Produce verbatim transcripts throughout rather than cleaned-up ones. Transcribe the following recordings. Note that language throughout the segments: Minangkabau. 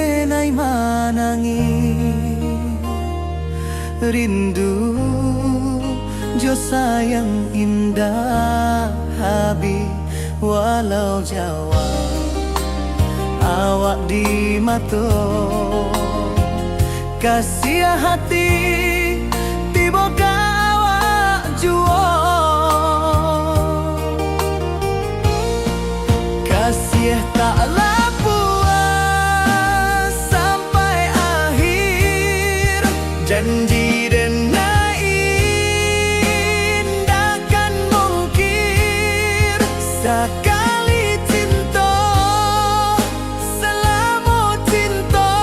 denai manangih. Rindu jo sayang indak habih, walau jauah awak di mato. Kasiah hati tibo ka awak juo. Kasiah tak lah puas sampai akhir. Janji denai indak kan mungkir. Sakali cinto, salamo cinto,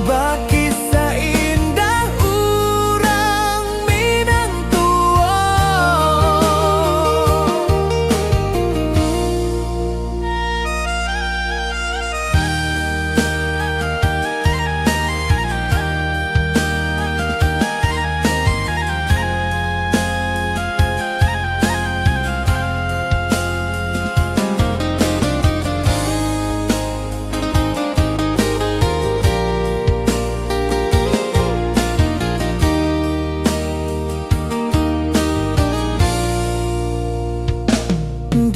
bakisah indah urang Minang tuo.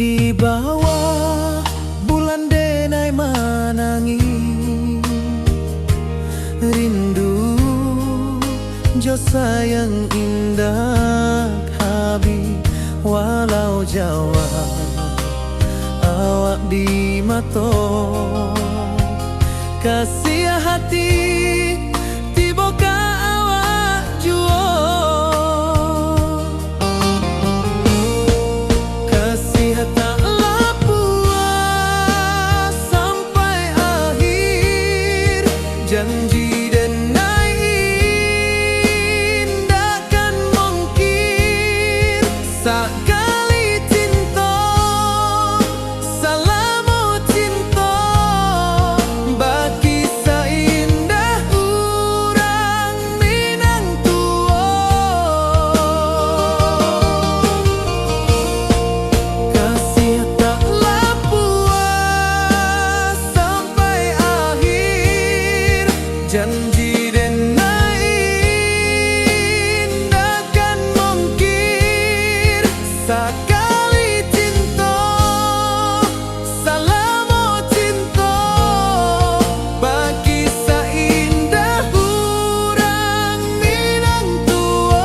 Di bawah bulan denai manangih, rindu jo sayang indak habih, walau jauah awak di mato. Kasiah hati tibo ka awak juo. Kasiah tak lah puas sampai akhir. Janji denai indak kan mungkir. Sakali cinto, salamo cinto, bakisah indah urang Minang tuo. Kasiah tak lah puas sampai akhir. Janji denai indak kan mungkir. Sakali cinto, salamo cinto, bakisah indah urang Minang tuo.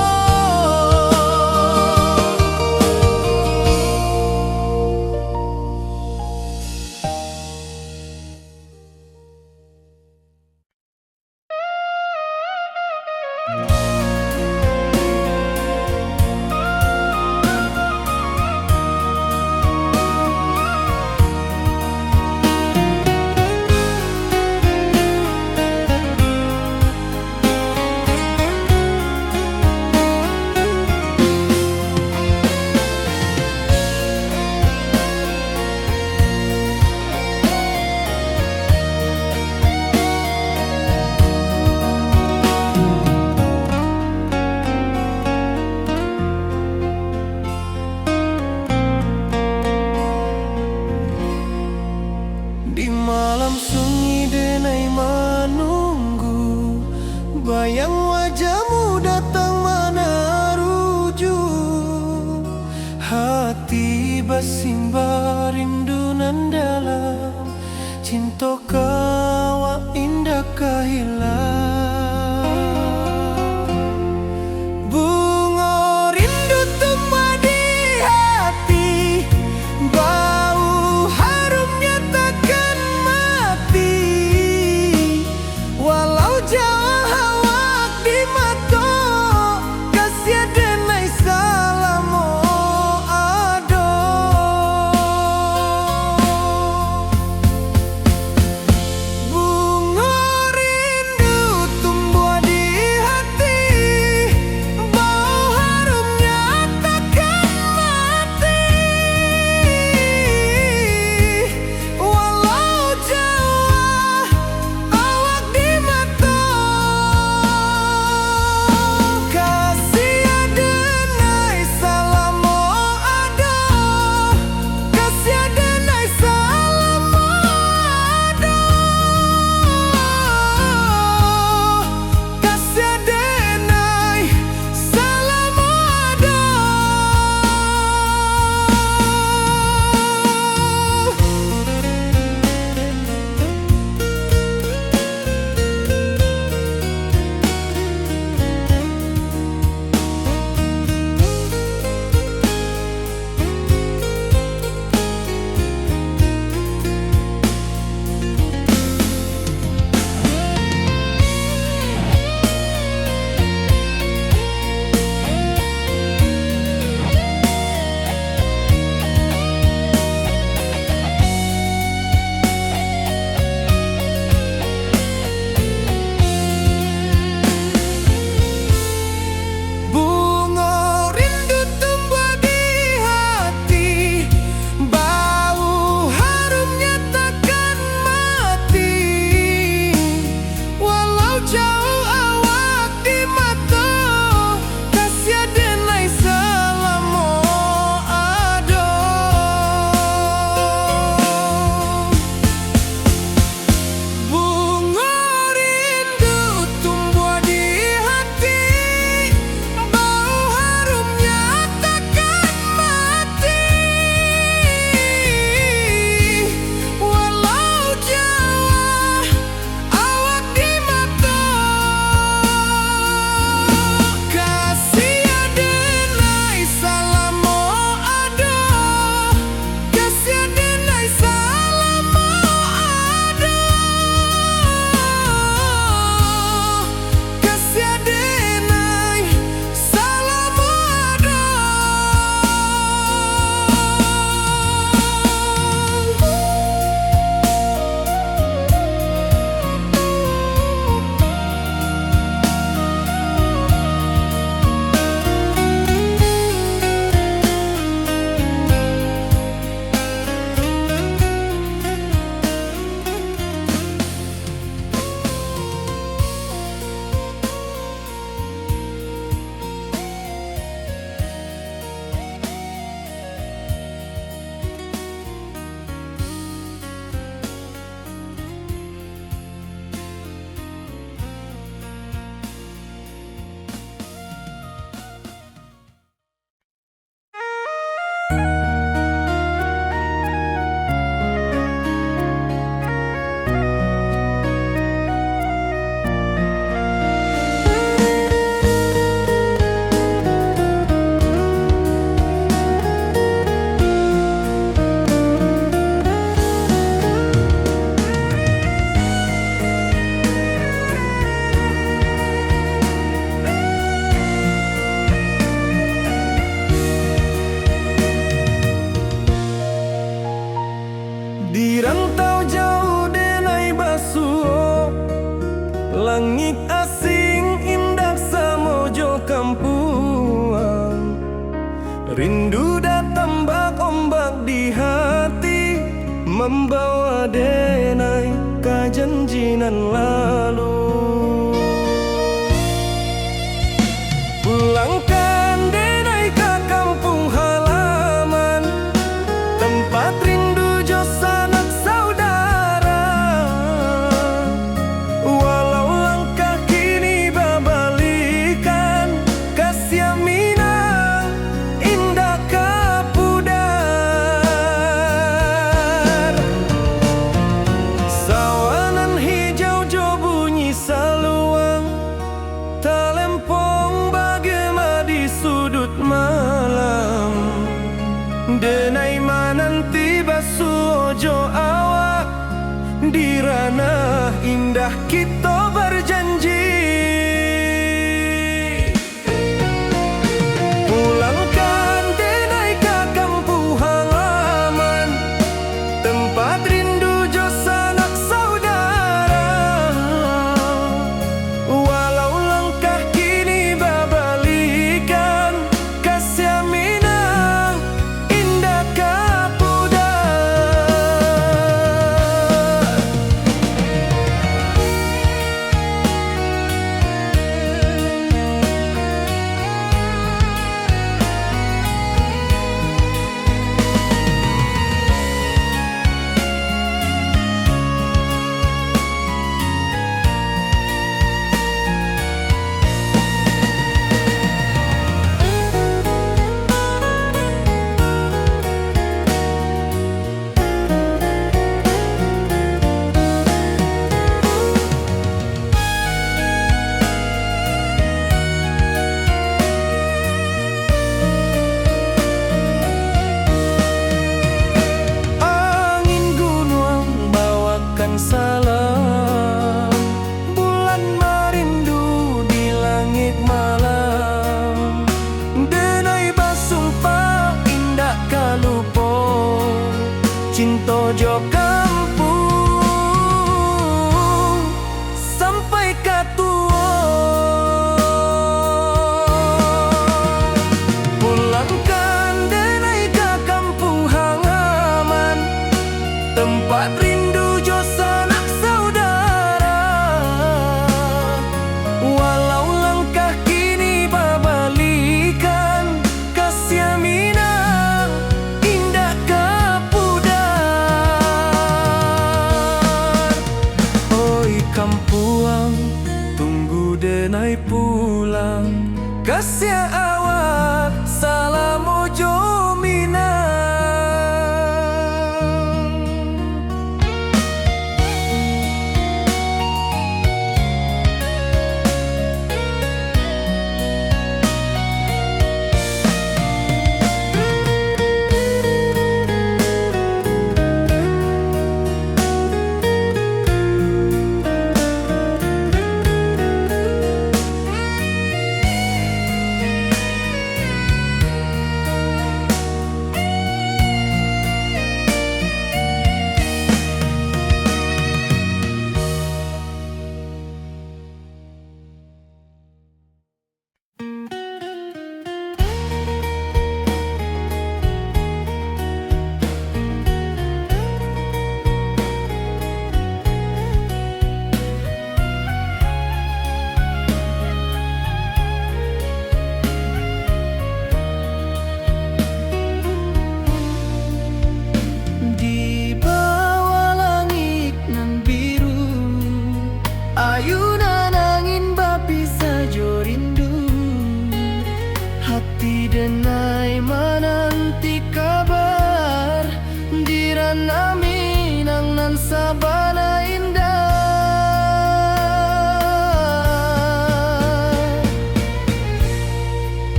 Di malam sunyi denai manunggu, bayang wajahmu datang manaruju. Hati basimba rindu nan dalam, cinto ka awak indak ka hilang. Bungo rindu tumbuah di hati, bau harumnya takkan mati. Walau jauah awak di mato, kasiah denai salamo ado. Langik asing indak samo jo kampuang. Rindu datang bak ombak di hati, mambawa denai ka janji nan lalu. Pulangkan denai ka kampuang halaman, tempat rindu jo sanak saudara. Walau langkah kini babalikan, kasiah Minang indak ka pudar. Sawah nan hijau jo bunyi saluang, talempong bagema di sudut malam. Denai mananti basuo jo awak, di ranah indah kito barjanji. Pulangkan denai ka kampuang halaman, tempat rindu jo sanak saudara. Walau langkah kini babalikan, kasiah Minang indak ka pudar. Angin gunuang bawakan salam, bulan marindu di langik malam. Denai basumpah indak ka lupo, cinto jo kampuang sampai ka tuo. Pulangkan denai ka kampuang halaman, tempat rindu jo sanak saudara. Walau langkah kini babalikan, kasiah Minang indak ka pudar. Oi kampuang, tunggu denai pulang, kasiah awak salamo jo Minang.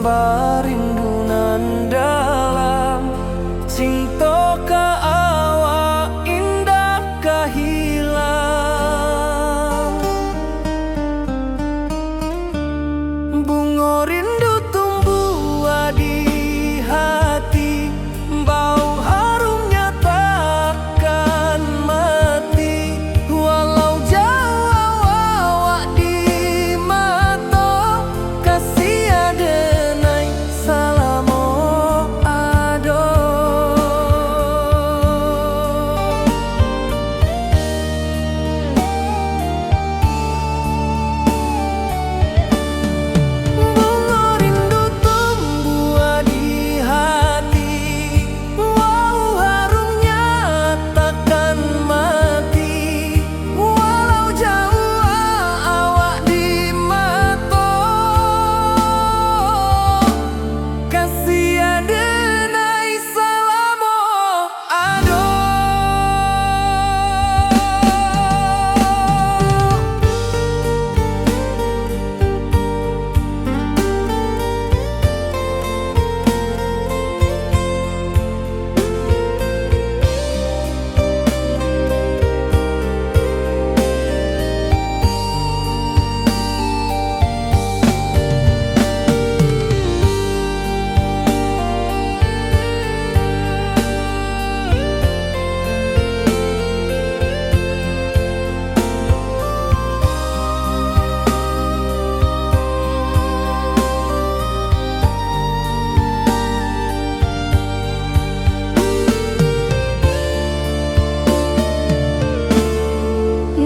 Barindu nan dalam, cinto ka awak indak ka hilang. Bungo rindu tumbuah di hati, bau harumnya takkan mati. Walau jauah awak di mato, kasih adenai salamo ado. Bungo rindu tumbuah di hati, wau harumnya takkan mati. Walau jauah awak di mato, kasih adenai salamo ado.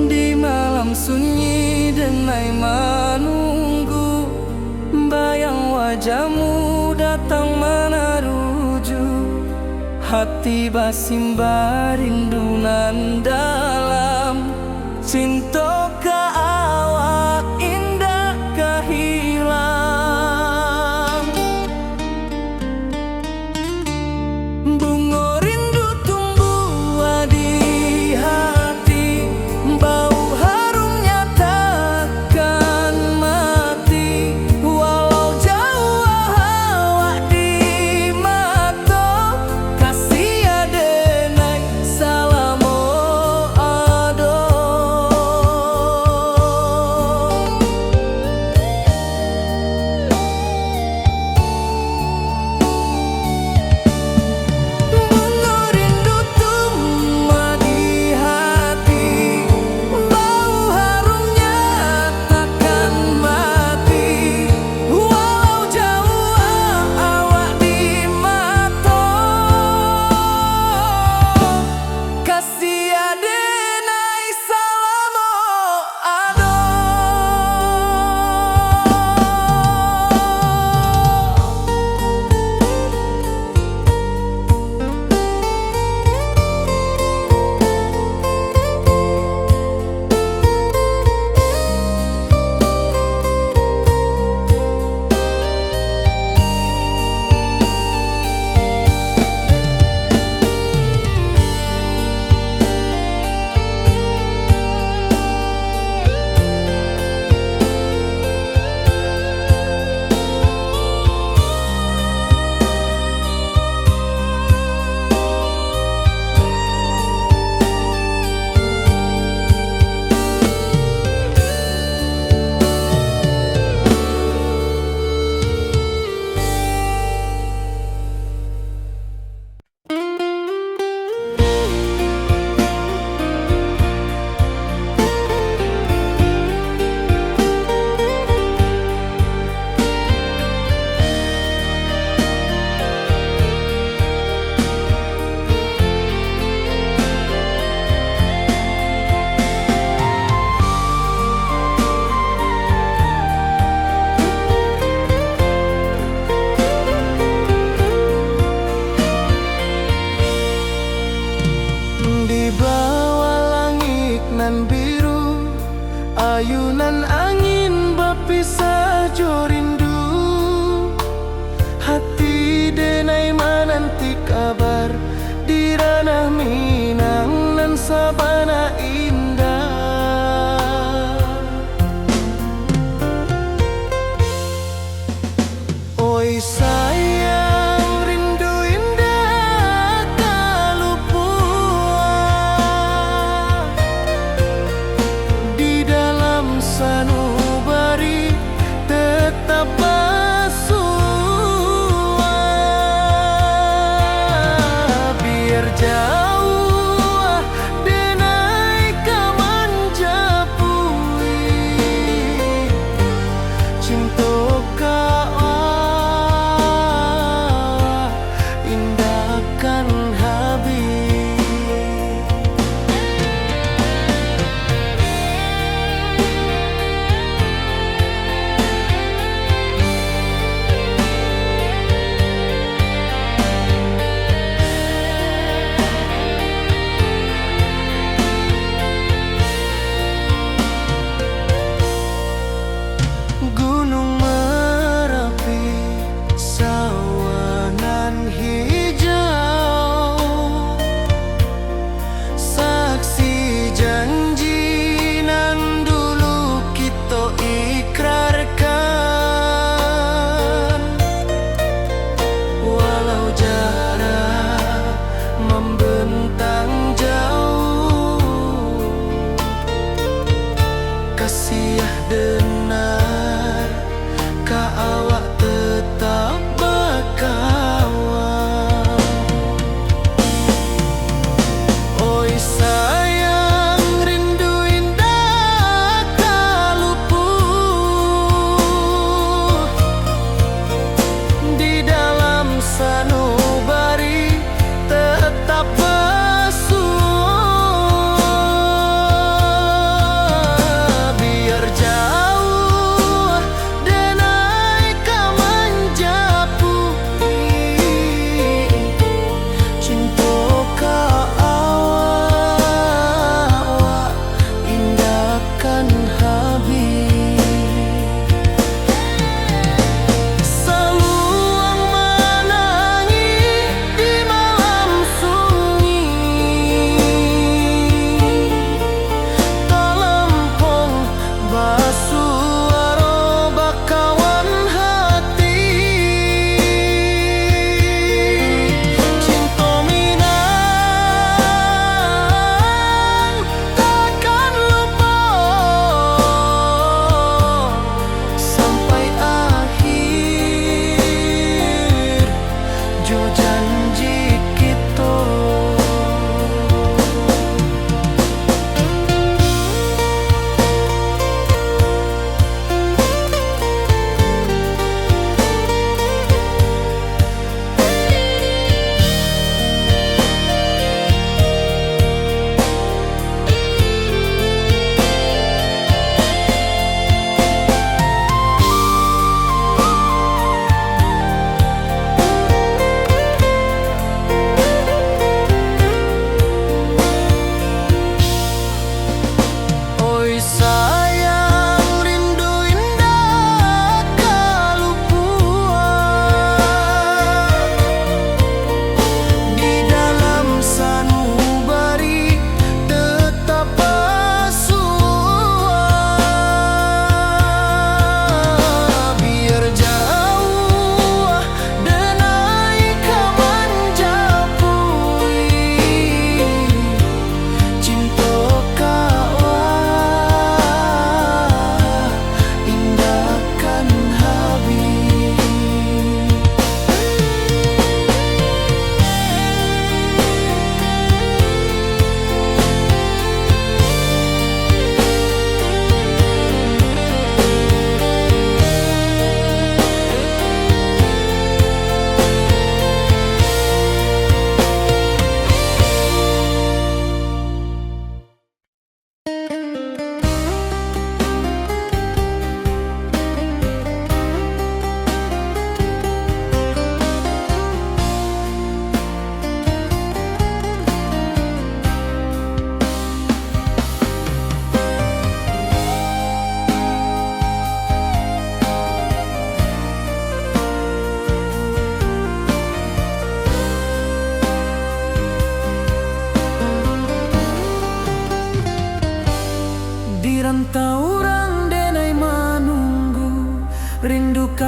Di malam sunyi denai manunggu, bayang wajahmu datang manaruju. Hati basimbah rindu nan dalam, cinto ka awak indak ka hilang. Bungo rindu tumbuah di hati, bau harumnya takkan mati. Walau jauah awak di mato, kasih adenai salamo ado.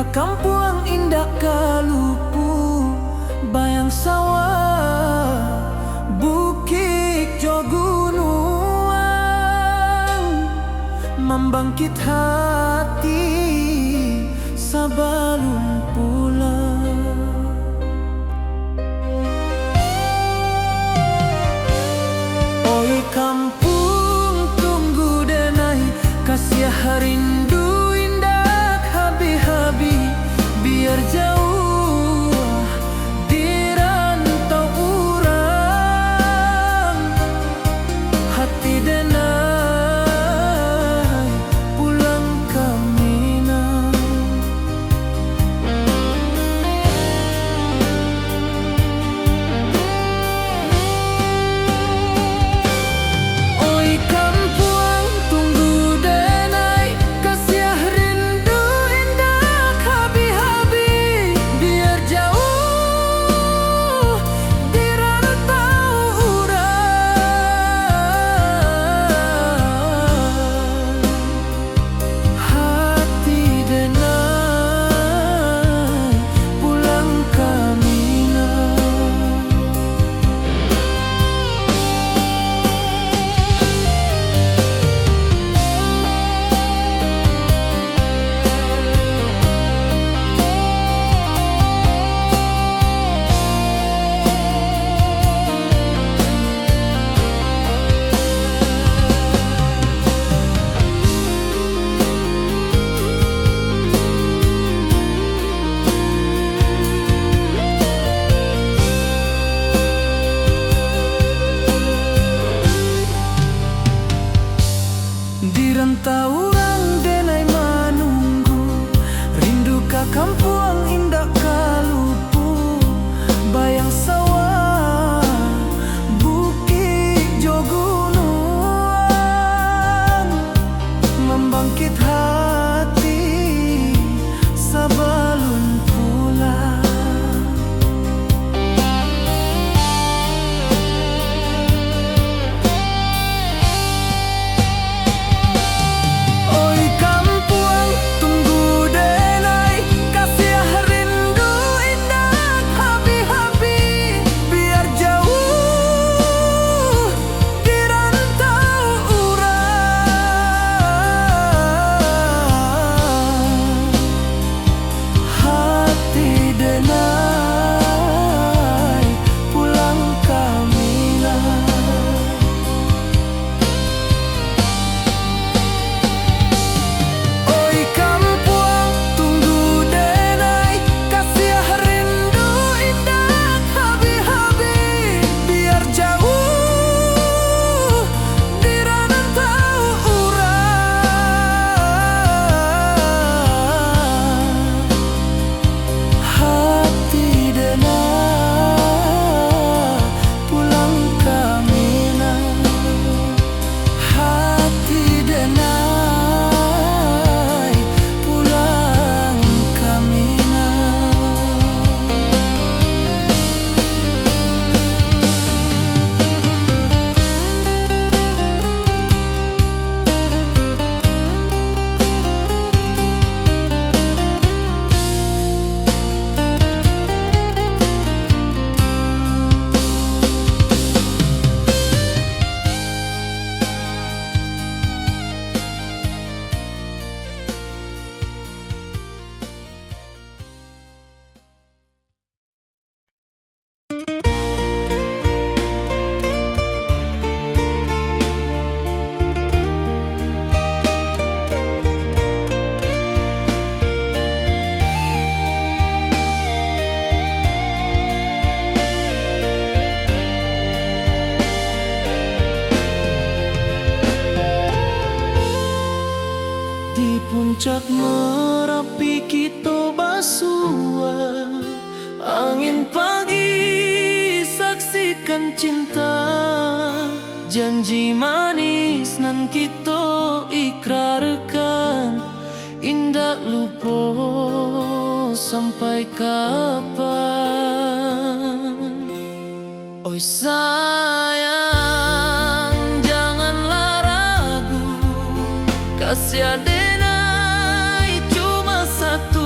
Kampuang indak ka lupo, bayang sawah, bukik jo gunuang, mambangkik hati sabalun pulang. Oi kampuang, tunggu denai, kasiah rindu indak habih-habih, biar jauah di rantau urang, hati denai pulang ka Minang. Oi kampuang, tunggu denai, kasiah rindu indak habih-habih, biar jauah di rantau urang, hati denai pulang ka Minang. Di rantau urang denai manunggu, rindu ka kampuang indak ka lupo, bayang sawah, bukik jo gunuang, mambangkik hati sabalun pulang. Oi kampuang, tunggu denai, kasiah rindu indak habih-habih, biar jauah di rantau urang, hati denai pulang ka Minang. Oi kampuang, tunggu denai, kasiah rindu indak habih-habih, biar jauah di rantau urang, hati denai pulang ka Minang, hati denai pulang ka Minang. Di puncak Marapi kito basua, angin pagi saksikan cinta, janji manis nan kito ikrarkan, indak lupo sampai kapan. Oi sayang, janganlah ragu, kasiah denai cuma satu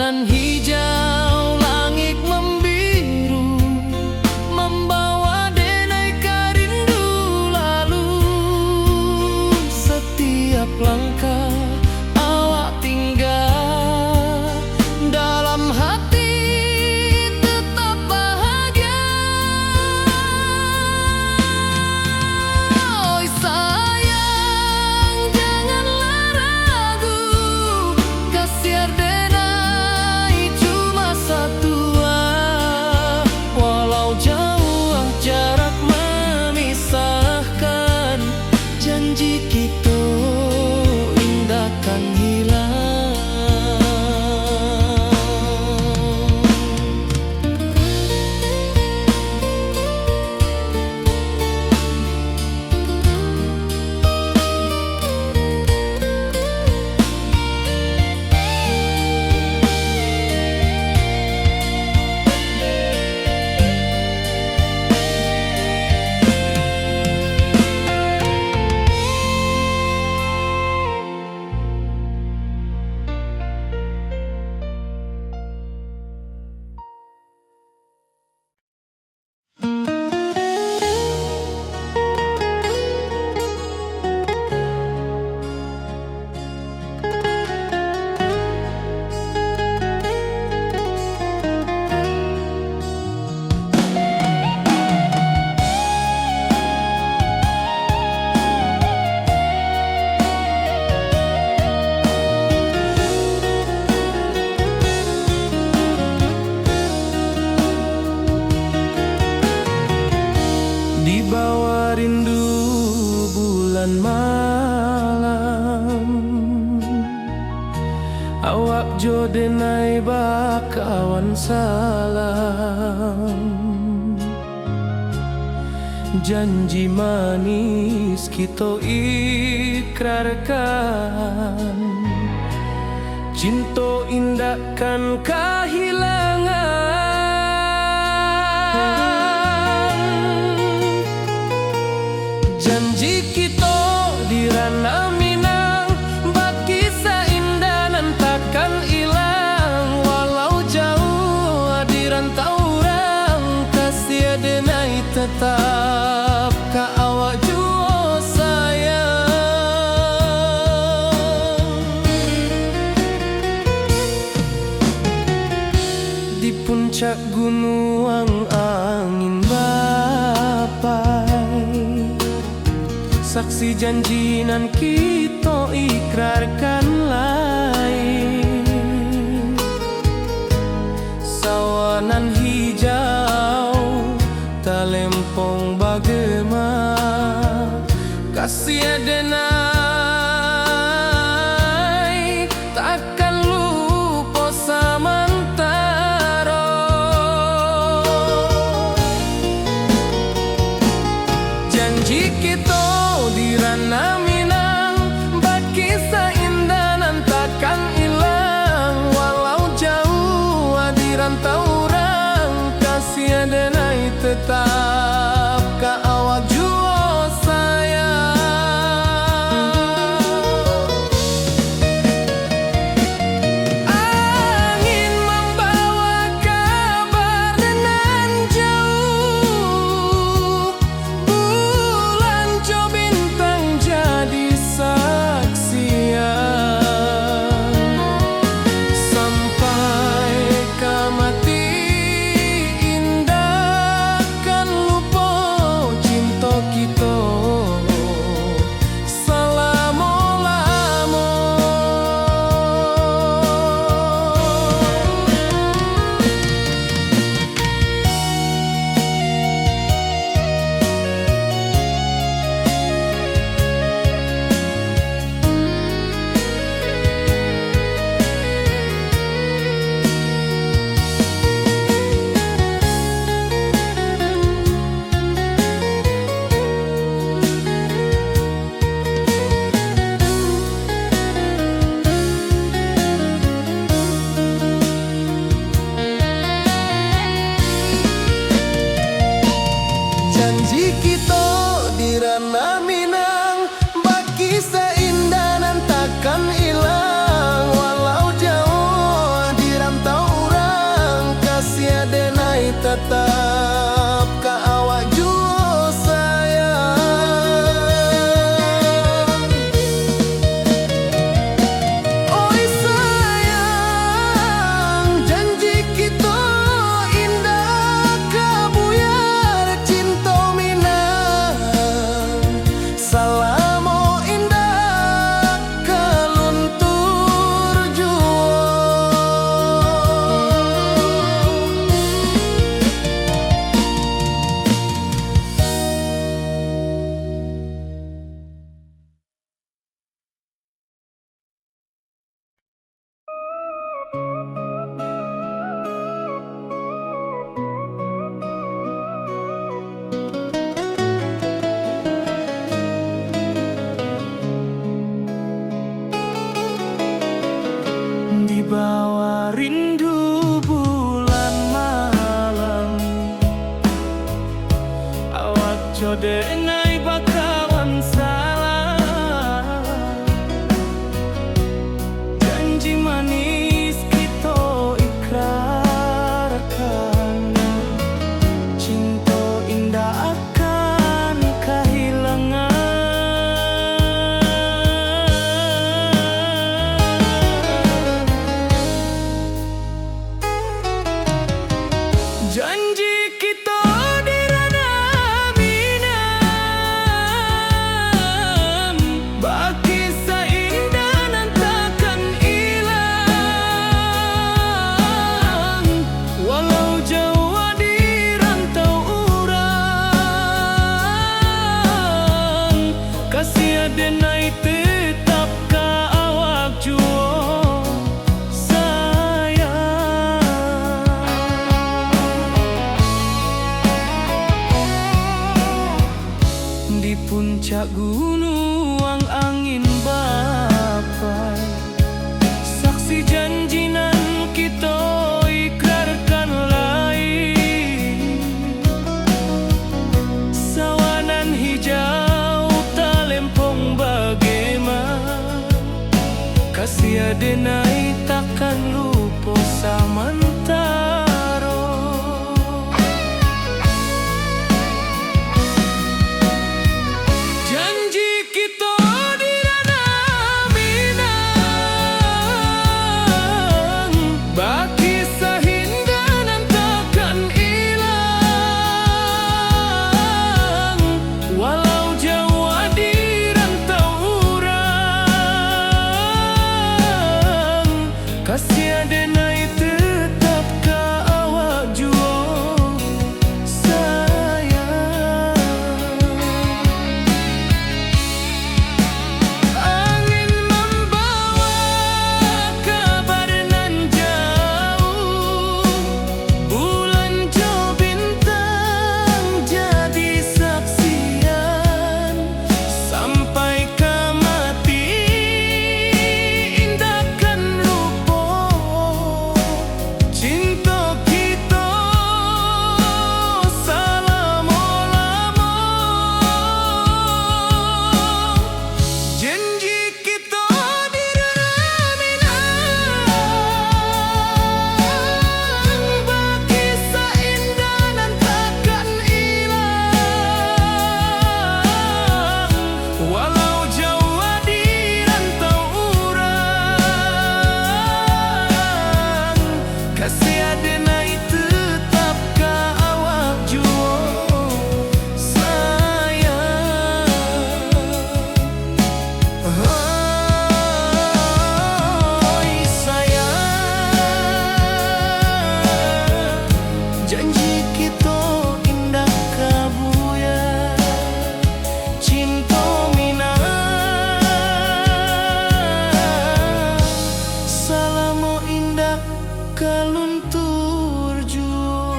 Hijau langik mambiru, mambawa denai ka rindu lalu. Satiap langkah awak tingga, dalam hati tetap bahagia. Oi sayang, janganlah ragu, kasih denai cuma satua. Walau jauah jarak memisahkan, janji kito indak kan hilang. Di bawah rindu bulan malam, awak jo denai bakawan salam. Janji manis kito ikrarkan, cinto indak kan kahilangan. Janji kito di Ranah Minang, bakisah indah nan takkan ilang. Walau jauah di rantau urang, kasih denai tetap ka awak juo sayang. Di puncak gunuang angin bapai, saksi janji nan kito ikrarkan lai. Sawah nan hijau talempong bagema, kasih denai takkan lupo samantaro. Janji kito di Ranah Minang, bakisah indah nan takkan ilang. Walau jauah di rantau urang, kasih denai tetap ka awak juo sayang. Angin mambawa kabar nan jauah, bulan jo bintang jadi saksian. Sampai ka mati indak kan lupo cinto kito salamo-lamo. Janji kito di Ranah Minang, bakisah indah nan takkan ilang. Walau jauah di rantau Nyo denai bakawan salah, janji manis kito ikrarkan, cinto indak akan kahilangan. Janji kito di Ranah Minang, bakisah indah nan takkan ilang. Walau jauah di rantau urang, kasih denai tetap ka awak juo, sayang. Di puncak gunuang angin bapai, saksi janji nan kito ikrarkan lai. Sawah nan hijau talempong bagema, kasih denai takkan lupo samantaro. Janji kito di Ranah Minang, bakisah indah nan takkan ilang. Walau jauah di rantau urang, kasih denai tetap ka awak juo, sayang. Angin mambawa kabar nan jauah, bulan jo bintang jadi saksian. Sampai ka mati indak kan lupo cinto kito salamo-lamo. Janji kito di Ranah Minang, bakisah indah nan takkan ilang. Walau jauah di rantau urang, kasih denai tetap ka awak juo, sayang. Oi, sayang, janji kito indak ka buyar. Cinto Minang salamo indak ka luntur juo.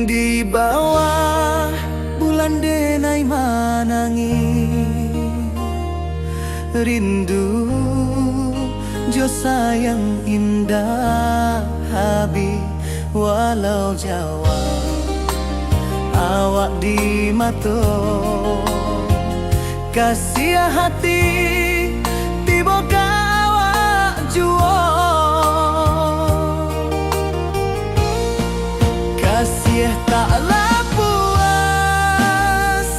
Di bawah bulan denai manangih, rindu jo sayang indak habih. Walau jauah awak di mato, kasiah hati tibo ka awak juo. Kasiah tak lapuah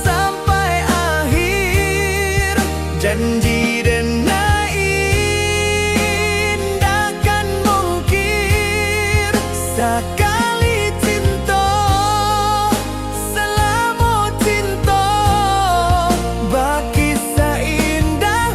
sampai akhir, janji denai indak kan mungkir. Sakali cinto, salamo cinto, bakisah indah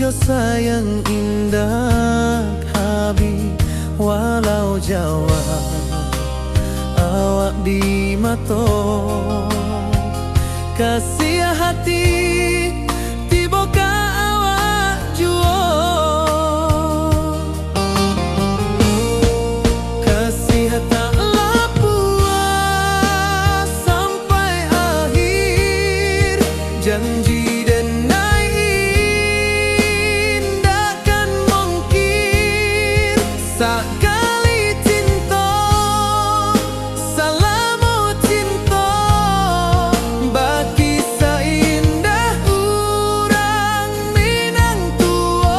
Sayang indak habih, walau jauah awak di mato. Kasiah hati tibo ka awak juo. Kasiah tak lah puas sampai akhir. Janji denai indak kan mungkin. Sakali cinto, salamo cinto, bakisah indah urang Minang tuo.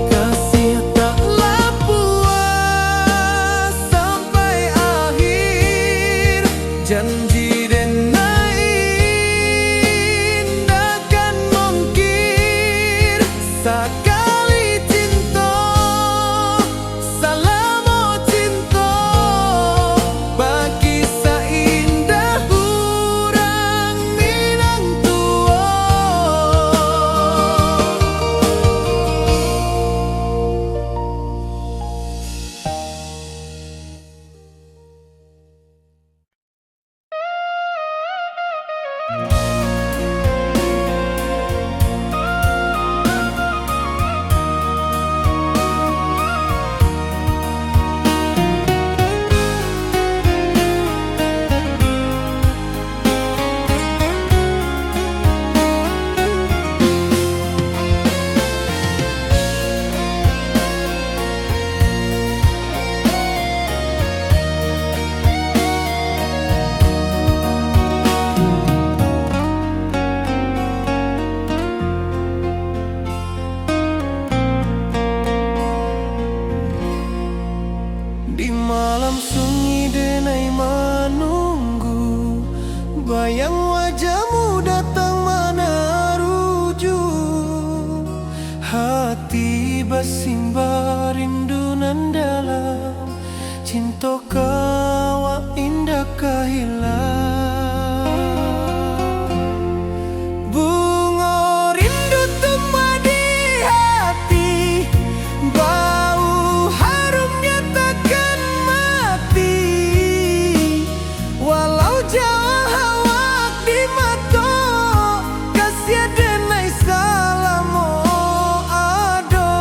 Kasiah tak lah puas sampai akhir. Janji denai indak kan mungkin. Sakali cinto, salamo cinto, bakisah indah urang Minang tuo. Di malam sunyi denai manunggu, bayang wajahmu datang manaruju. Hati basimba rindu nan dalam, cinto ka awak indak ka hilang. Bungo rindu tumbuah di hati, bau harumnya takkan mati. Walau jauah awak di mato, kasiah denai salamo ado.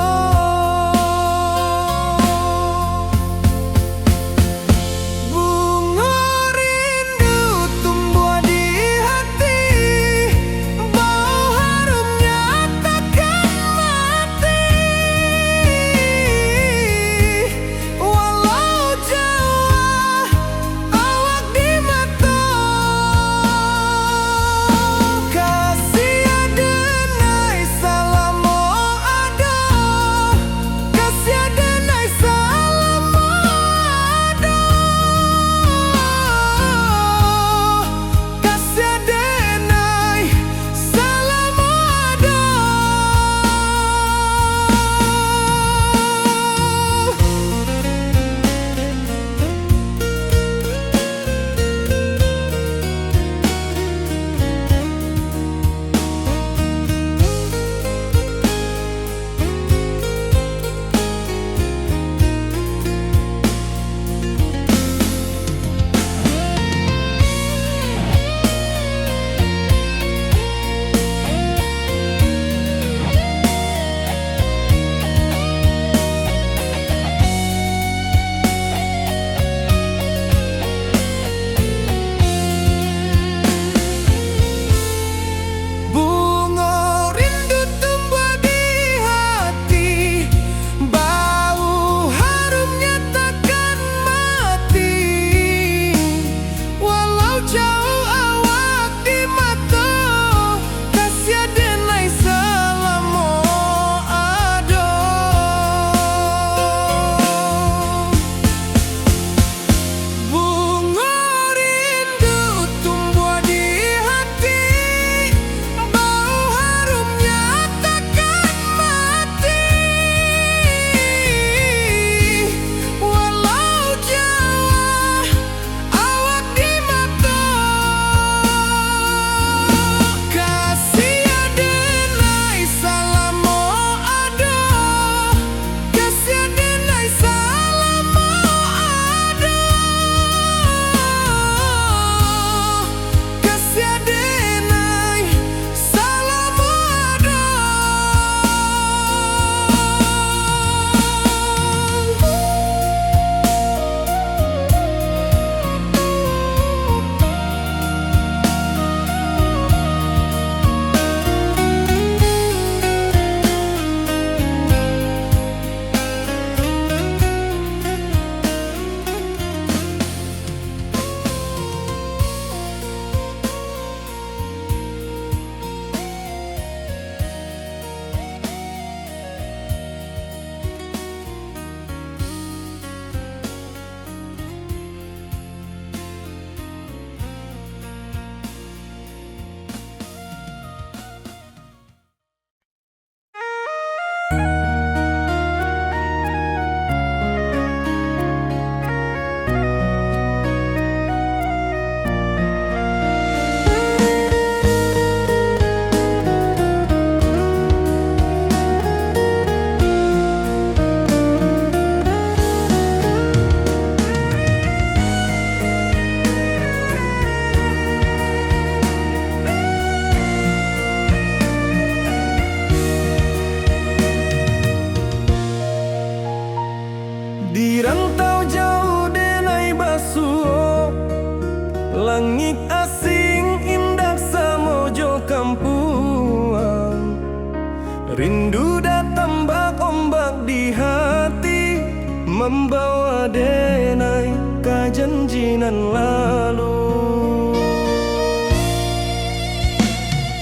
Rindu datang bak ombak di hati, mambawa denai ka janji nan lalu.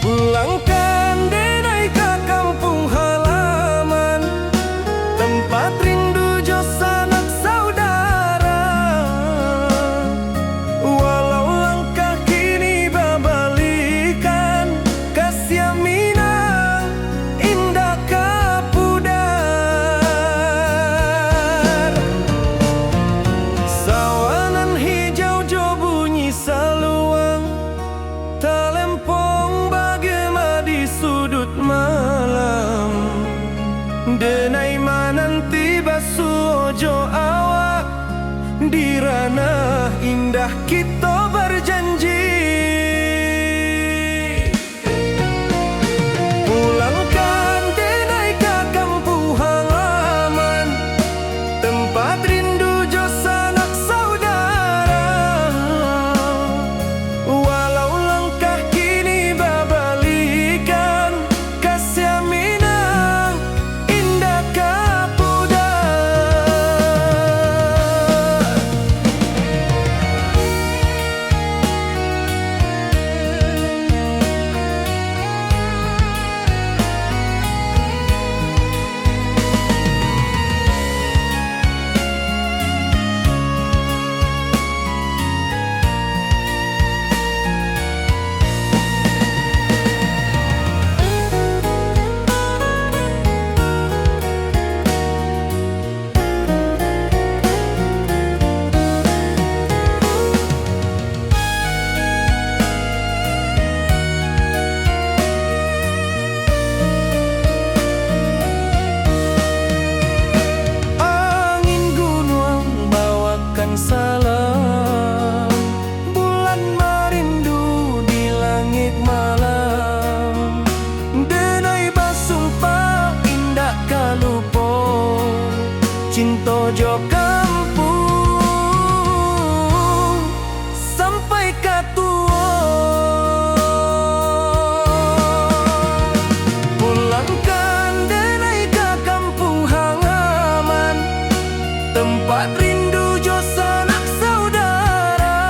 Pulangkan denai ka kampuang halaman, tempat rindu jo sanak saudara. Walau langkah kini babalikan, kasiah Minang indak ka pudar. Sawah nan hijau jo bunyi saluang, talempong bagema di sudut malam. Denai mananti basuo jo awak, di ranah indah kito barjanji. Pulangkan denai ka kampuang halaman, tempat rindu jo sanak saudara. Walau langkah kini babalikan, kasiah Minang indak ka pudar. Angin gunuang bawakan salam, bulan marindu di langik malam. Denai basumpah indak ka lupo, cinto jo kampuang sampai ka tuo. Pulangkan denai ka kampuang halaman, tempat rindu jo sanak saudara.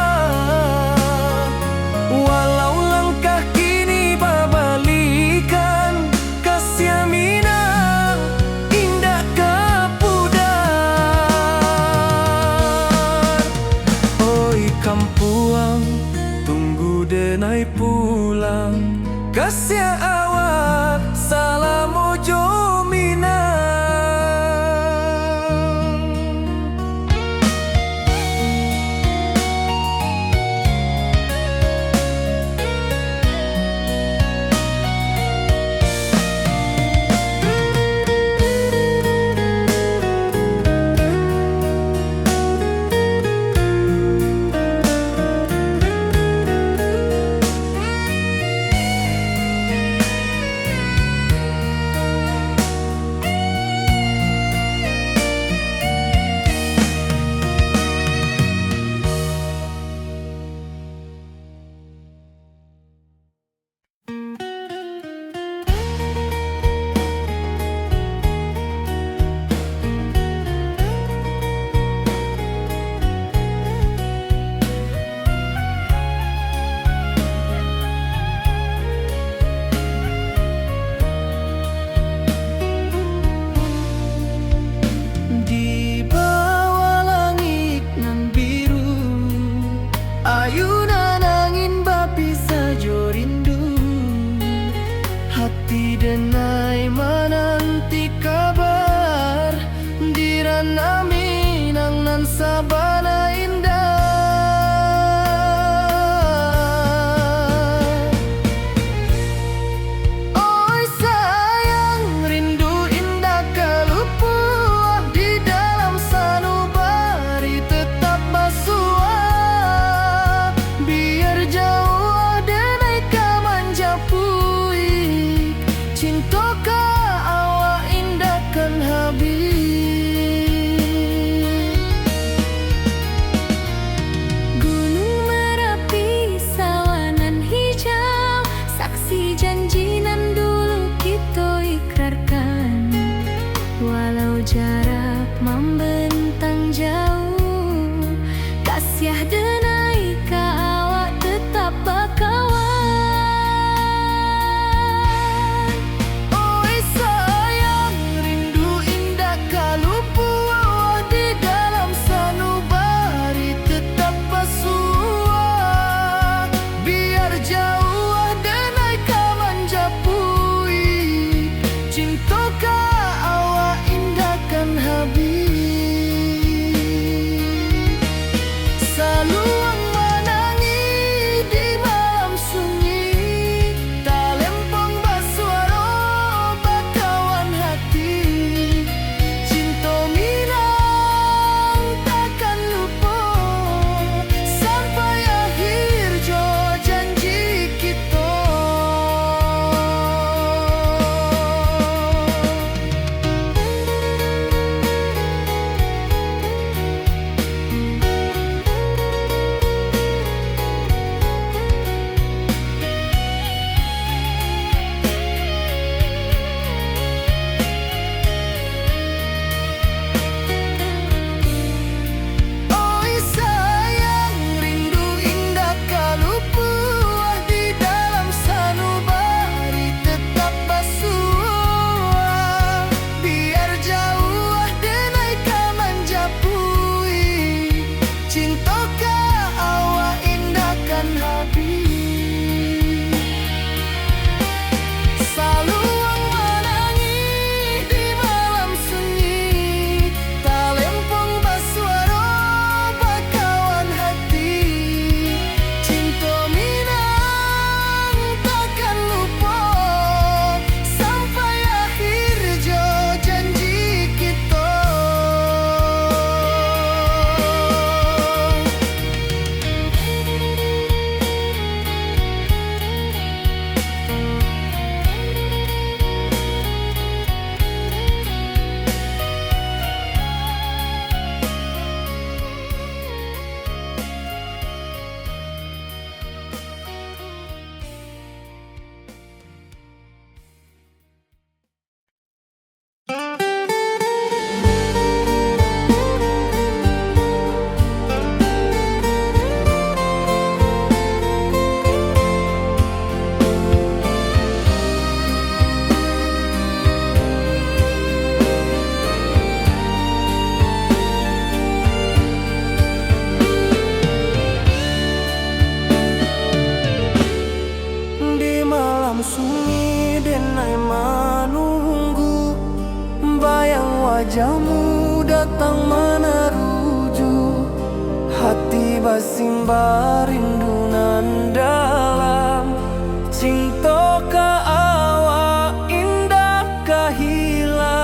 Walau langkah kini babalikan, kasiah Minang indak ka pudar. Oi kampuang, tunggu denai pulang. Kasiah awak, salamo jo Minang. Di bawah langik nan biru, ayunan angin bapisah jo rindu. Hati denai mananti kabar, di ranah Minang nan sabana indah. Oi sayang, rindu indak ka lupo, di dalam sanubari tetap basuo. Biar jauah denai ka manjapuik, cinto ka awak indak kan habih. Jamu datang manaruju, hati basimba rindu nan dalam. Cinto ka awak indak ka hilang.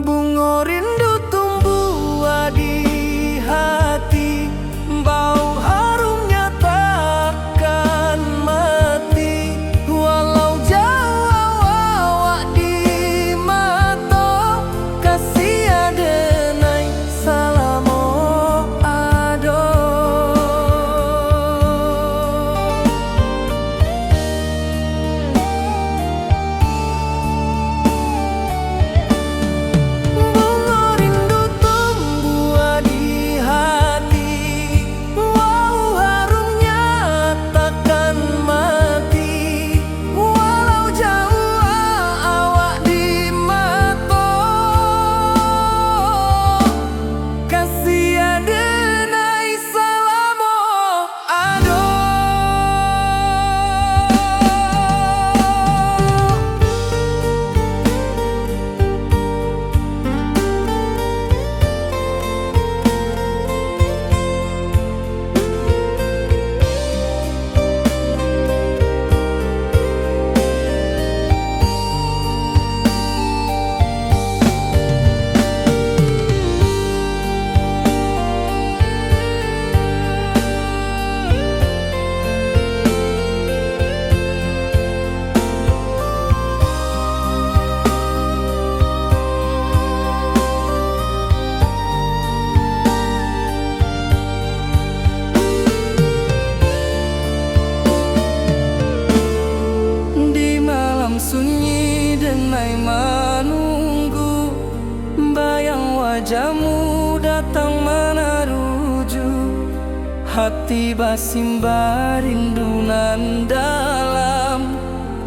Bungo rindu tumbuah di hati, bau harumnya takkan mati. Walau jauah awak di mato, kasih adenai salamo ado. Bungo rindu tumbuah di hati, bau harumnya takkan mati. Walau jauah awak di mato, kasih adenai salamo ado. Di malam sunyi denai manunggu, bayang wajahmu datang manaruju. Hati basimba rindu nan dalam,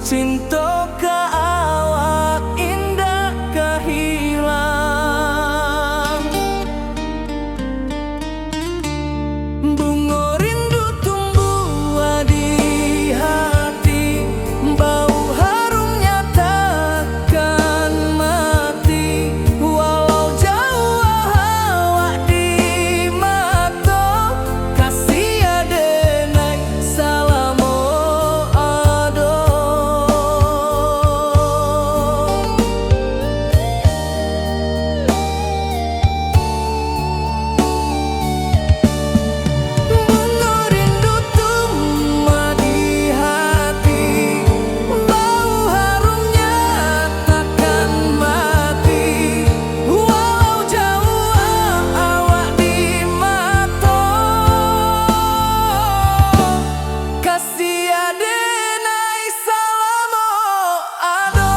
cinto ka awak indak ka hilang. Bungo rindu tumbuah di hati, bau harumnya takkan mati. Walau jauah awak di mato, kasih adenai salamo ado. Bungo rindu tumbuah di hati, bau harumnya takkan mati. Walau jauah awak di mato, kasih adenai salamo ado.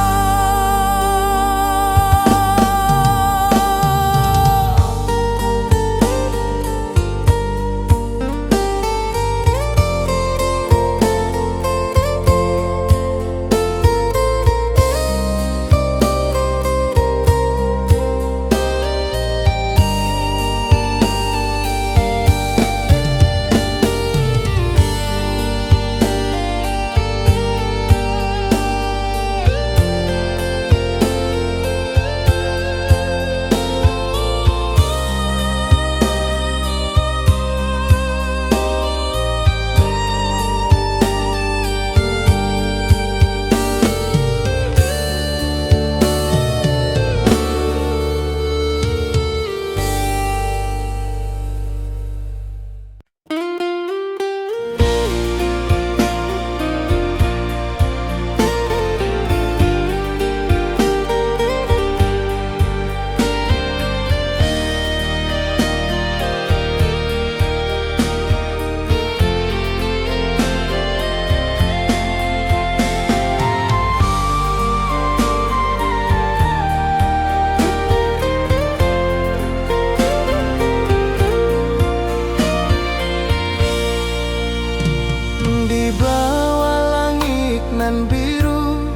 Di bawah langik nan biru,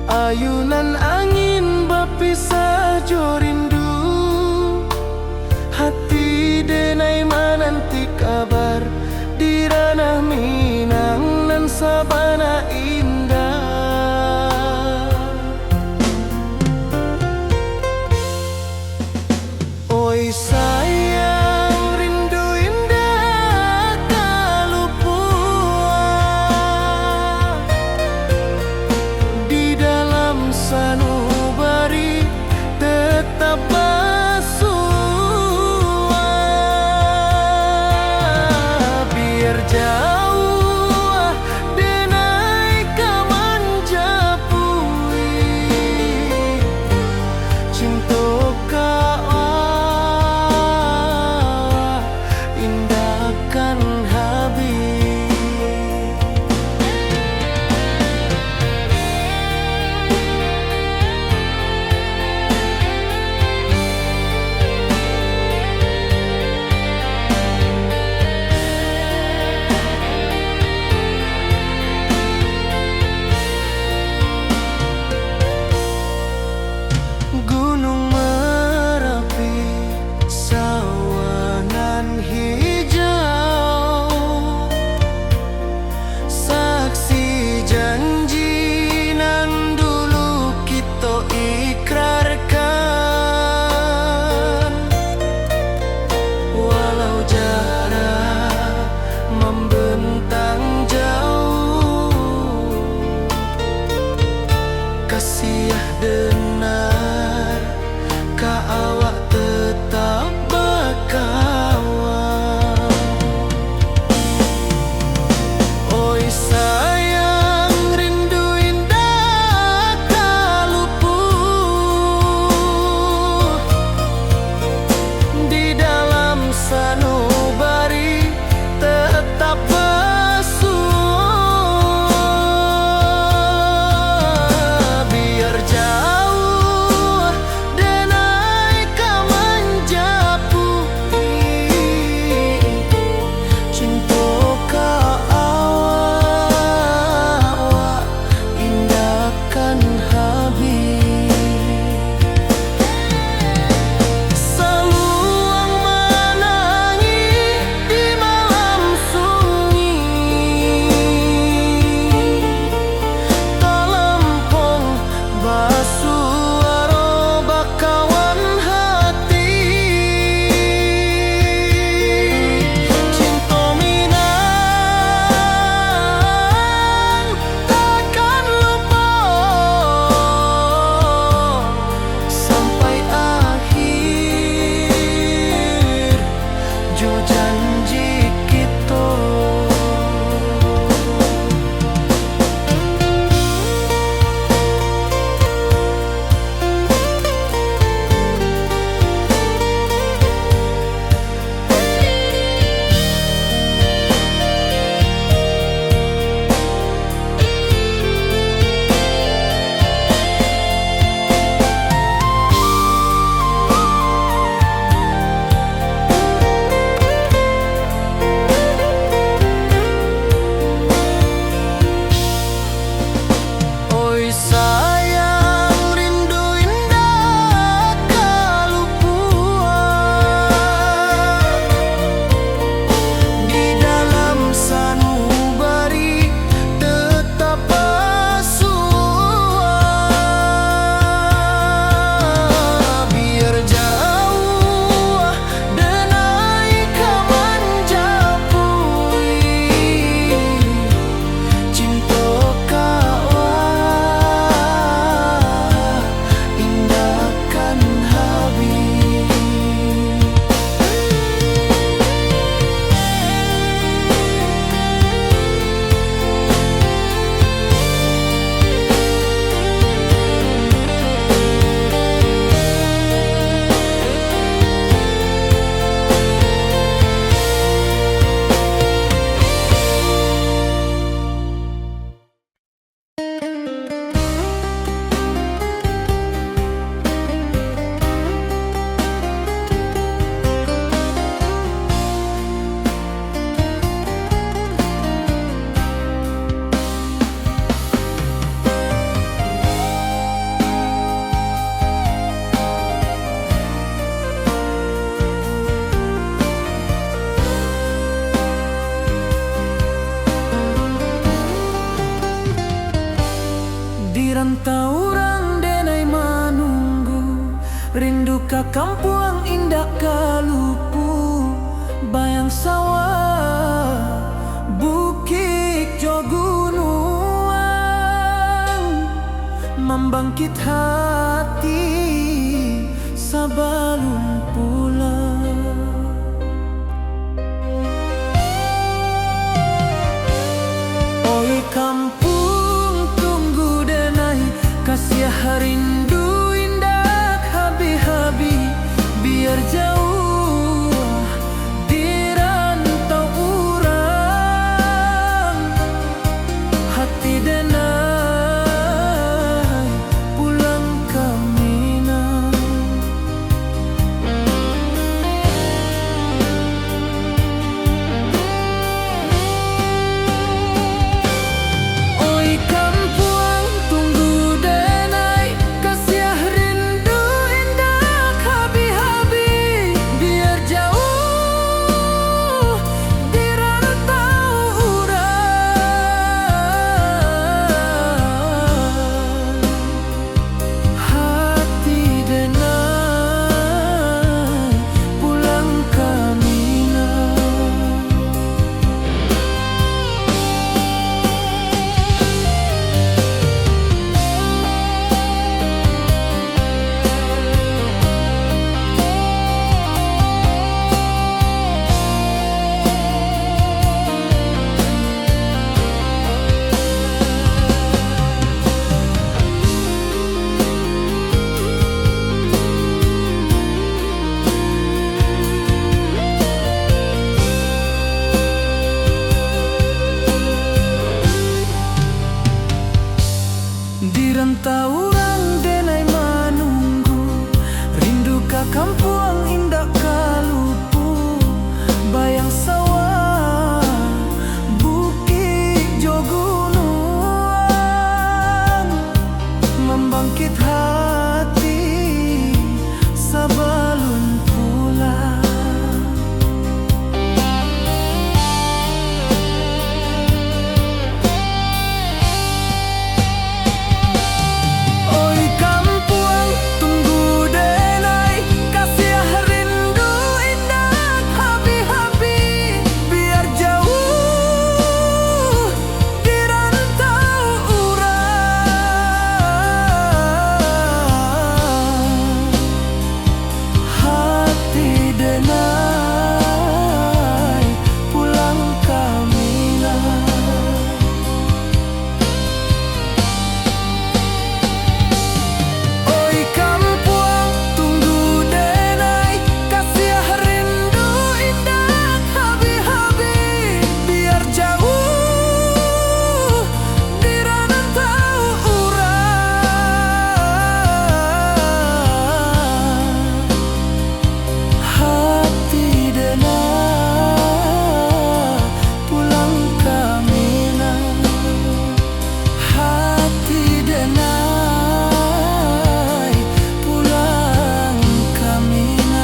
ayunan angin bapisah jo rindu. Hati denai mananti kabar di ranah Minang nan sabana indah. Taurang denai manunggu, rindu ka kampuang indak ka lupu, bayang sawah, bukik jo gunuang, mambangkit hati sabalun pulang. Oi kampuang, tunggu denai, kasiah rindu indak habih-habih, biar jauah di rantau urang, hati denai pulang ka Minang. Oi kampuang, tunggu denai, kasiah rindu indak habih-habih, biar jauah di rantau urang, hati denai pulang ka Minang. Di rantau urang denai manunggu, rindu ka kampuang indak ka lupu, bayang sawah, bukik jo gunuang, mambangkit hati sabalun pulang. Oi kampuang, tunggu denai, kasiah rindu indak habih-habih, biar jauah di rantau urang, hati denai pulang ka Minang. Oi kampuang, tunggu denai, kasiah rindu indak habih-habih, biar jauah di rantau urang, hati denai pulang ka Minang. Hati denai pulang ka Minang.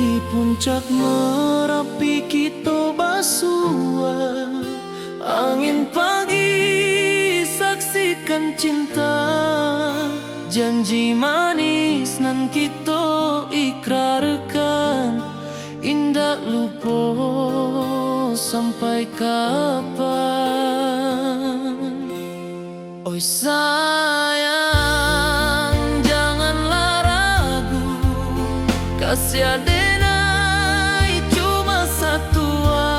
Di puncak Marapi kito basua, angin pagi saksikan cinta, janji manis nan kito ikrarkan, indak lupo sampai kapan. Oi sayang, janganlah ragu, Kasih denai cuma satua,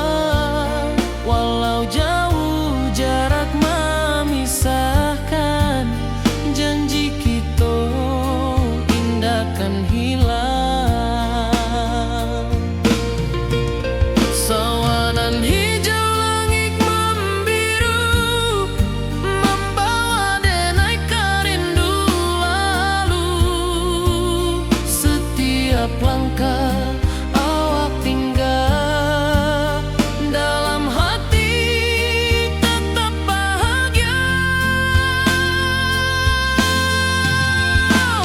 walau jauh jarak mamisahkan, janji kito indak kan hilang. Sawanan hijau langik mambiru, mambawa denai ka rindu lalu. Satiap langkah awak tingga, dalam hati tetap bahagia.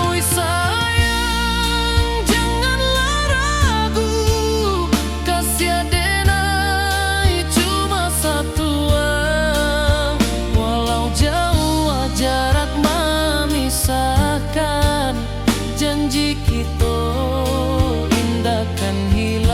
Oi sayang, janganlah ragu, kasih denai cuma satua, walau jauh jarak mamisahkan, janji kito indak kan hilang.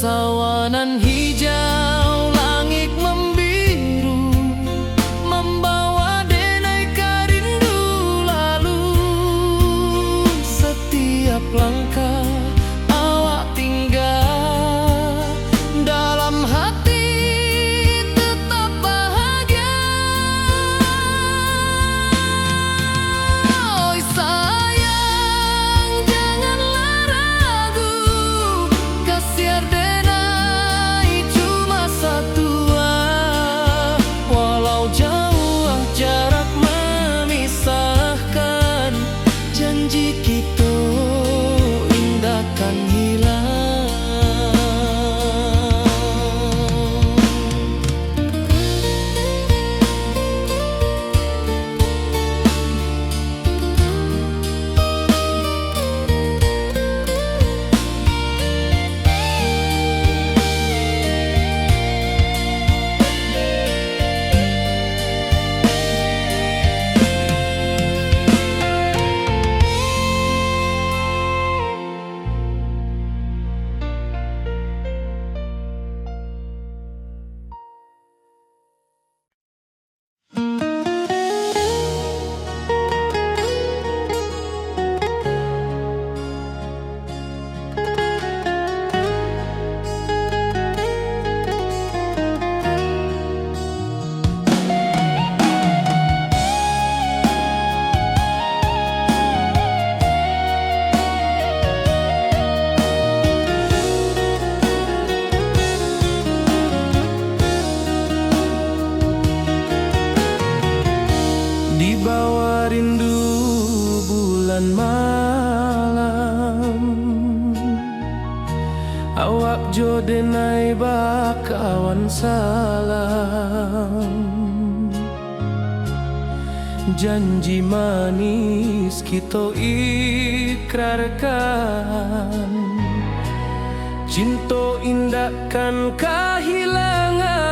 Sawanan hijau langik mambiru, mambawa denai ka rindu lalu. Satiap langkah awak tingga, dalam hati tetap bahagia. Oi sayang, janganlah ragu, kasih denai cuma satua, walau jauh jarak mamisahkan, janji kito indak kan hilang. Di bawah rindu bulan malam, awak jo denai bakawan salam. Janji manis kito ikrarkan, cinto indak kan kahilangan.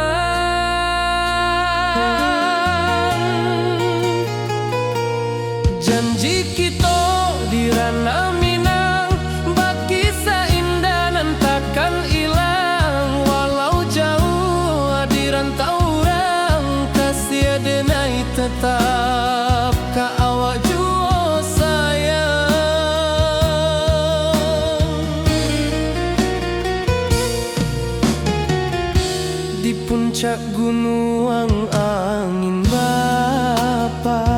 Janji kito di Ranah Minang, bakisah indah nan takkan ilang. Walau jauah di rantau urang, kasih denai tetap ka awak juo sayang. Di puncak gunuang angin bapai,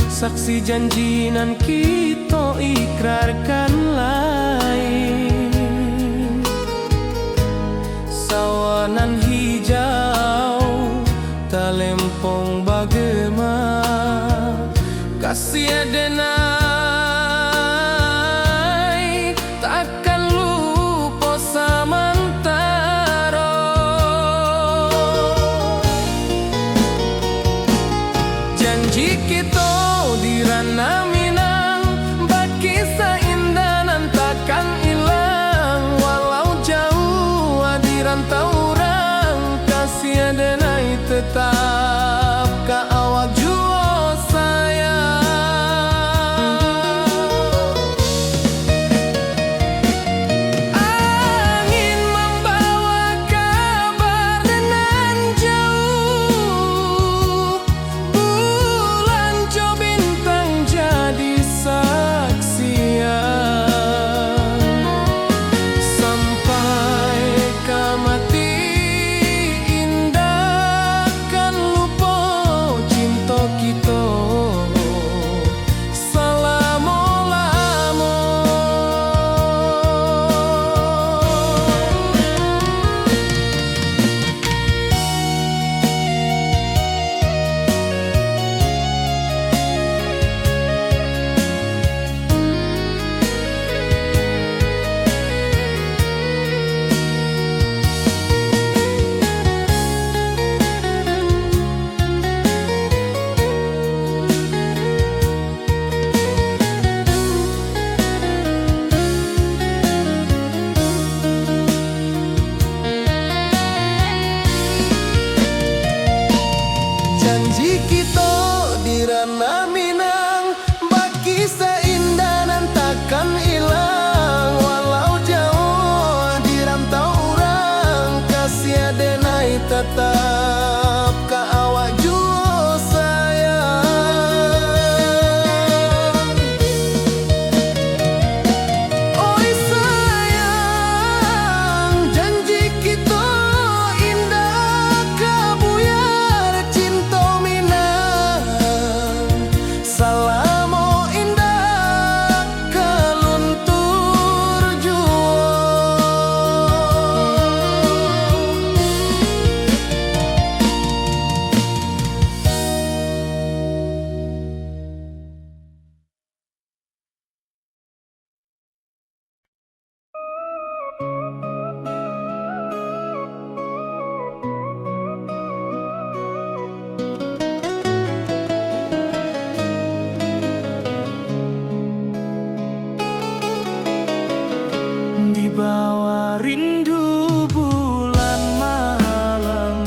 saksi janji nan kito ikrarkan lai. Sawah nan hijau talempong bagema, kasih denai takkan lupo samantaro. Janji kito di Ranah Minang, Rindu bulan malam,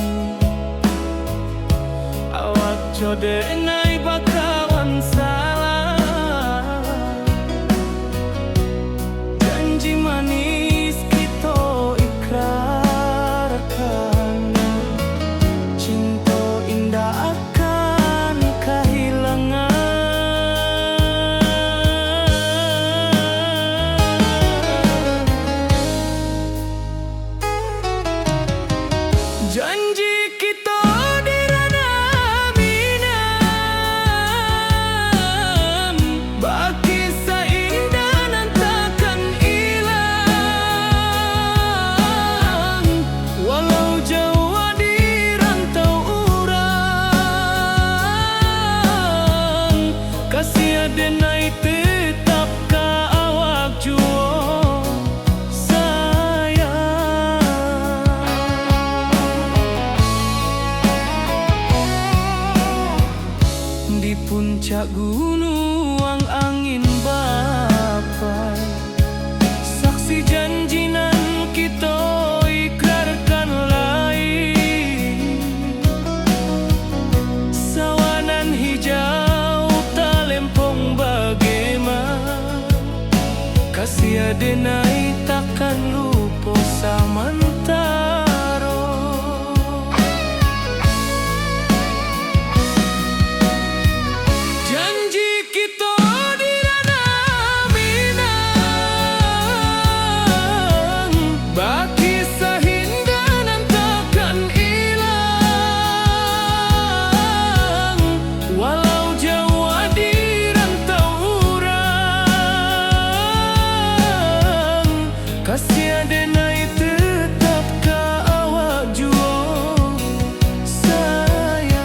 awak jo denai bakawan salam. Janji manis kito ikrarkan, cinto indak akan kahilangan. Janji kito di ranah Minang, bakisah indah nan takkan ilang. Walau jauah di rantau urang, kasih denai tetap ka awak juo, sayang. Di puncak gunuang angin bapai, saksi janji nan kito ikrarkan lai. Sawah nan hijau talempong bagema, kasih denai takkan lupo samantaro. Janji kito di ranah Minang, bakisah indah nan takkan ilang. Walau jauah di rantau urang, kasih denai tetap ka awak juo, sayang.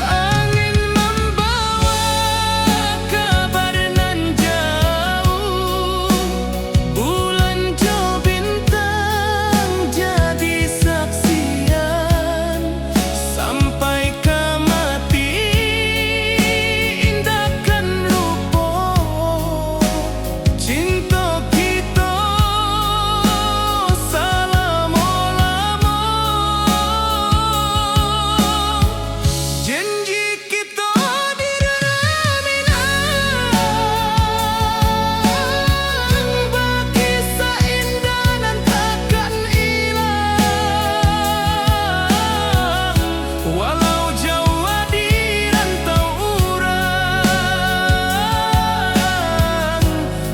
Angin mambawa kabar nan jauh, bulan jo bintang jadi saksian. Sampai ka mati indak kan lupo, cinto kito salamo-lamo. Janji kito di ranah Minang, bakisah indah nan takkan ilang. Walau jauah di rantau urang,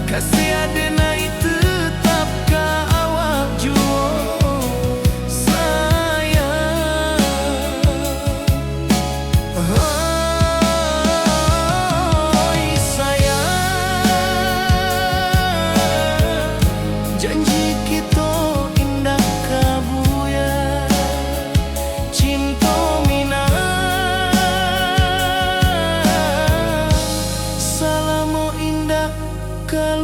kasih denai tetap ka awak juo, sayang. Hoi sayang, janji kito indak ka buyar. Cinto Minang, salamo indak ka